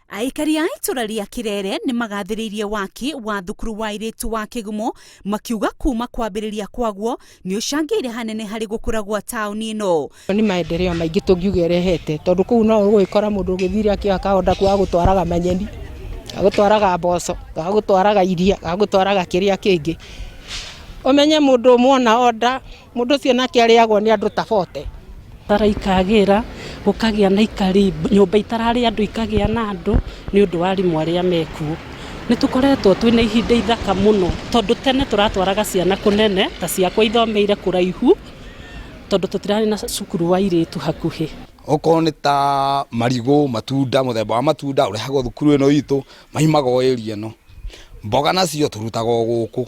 Aikari a itũra rĩa Kĩrere nĩ magathĩrĩirie waki wa thukuru wa airĩtu wa Kĩgumo makiuga kuma kwambĩrĩria kwaguo nĩ ũcangĩire hanene harĩ gũkũra gwa taũni ĩno. Nĩ maendeleo maingĩ tũngiuga ĩrehete tondũ kũu no ũgũgĩkora mũndũ ũgĩthire akĩoya kahonda ga gũtwaraga manyeni, ga gũtwaraga mboco, ga gũtwaraga iria, ga gũtwaraga kĩrĩa kĩngĩ. Ũmenye mũndũ ũmwe ona onda Mũndũ ũcio nake arĩagwo nĩ andũ ta bote. Bara ikagĩra, gũkagĩa na aikari, nyũmba itararĩ andũ ikagĩa na andũ nĩ ũndũ wa arimũ arĩa mekuo. Nĩ tũkoretwo twĩna ihinda ithaka mũno tondũ tene tũratwaraga ciana kũnene ta ciakwa ithomeire kũraihu tondũ tũtirarĩ na cukuru wa airĩtu hakuhĩ. Okorwo nĩ ta marigũ, matunda, mũthemba wa matunda ũrehagwo thukuru ĩno itũ, maimaga o area ĩno. Mboga nacio tũrutaga o gũkũ.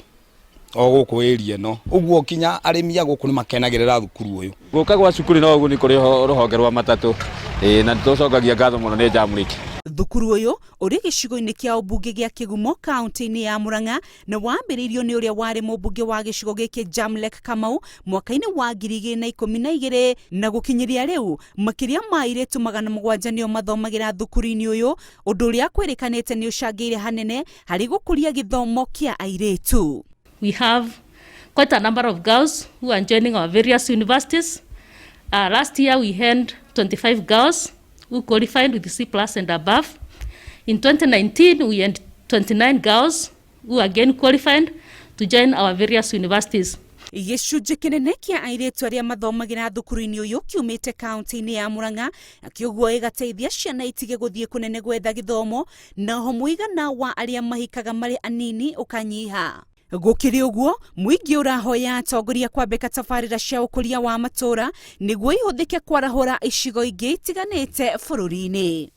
o gũkũ area ĩno ũguo kinya arĩmi a gũkũ nĩ makenagĩrĩra thukuru ũyũ. Gũka gwa cukuru no ũguni kũrĩ rũhonge rwa matatũ ĩĩ na nĩtũcokagia ngatho mũno nĩ Jamrick. Thukuru ũyũ ũrĩ gĩcigo-inĩ kĩa ũmbunge gĩa Kĩgumo kauntĩ-inĩ ya Murang'a na wambĩrĩirio nĩ ũrĩa warĩ mũmbunge wa gĩcigo gĩkĩ Jamleck Kamau mwaka-inĩ wa 2012 na gũkinyĩria rĩu makĩria ma airĩtu 700 nĩo mathomagĩra thukuru-inĩ ũyũ ũndũ ũrĩa kwĩrĩkanĩte nĩ ũcangĩire hanene harĩ gũkũria gĩthomo kĩa airĩtu. We have quite a number of girls who are joining our various universities. Last year we had 25 girls who qualified with C plus and above. In 2019 we had 29 girls who again qualified to join our various universities. Gĩcunjĩ kĩnene kĩa airĩtu arĩa mathomagĩra thukuru-inĩ ũyũ kiumĩte kaunti-inĩ ya Murang'a na kĩoguo ĩgateithia ciana itige gũthiĩ kũnene gwetha gĩthomo naho mũigana wa arĩa mahikaga marĩ anini ũkanyiha. Gũkĩrĩ ũguo, mũingĩ ũrahoya atongoria kwambĩka tabarĩra cia ũkũria wa matũũra nĩguo ihũthĩke kwarahũra icigo ingĩ itiganĩte bũrũri-inĩ.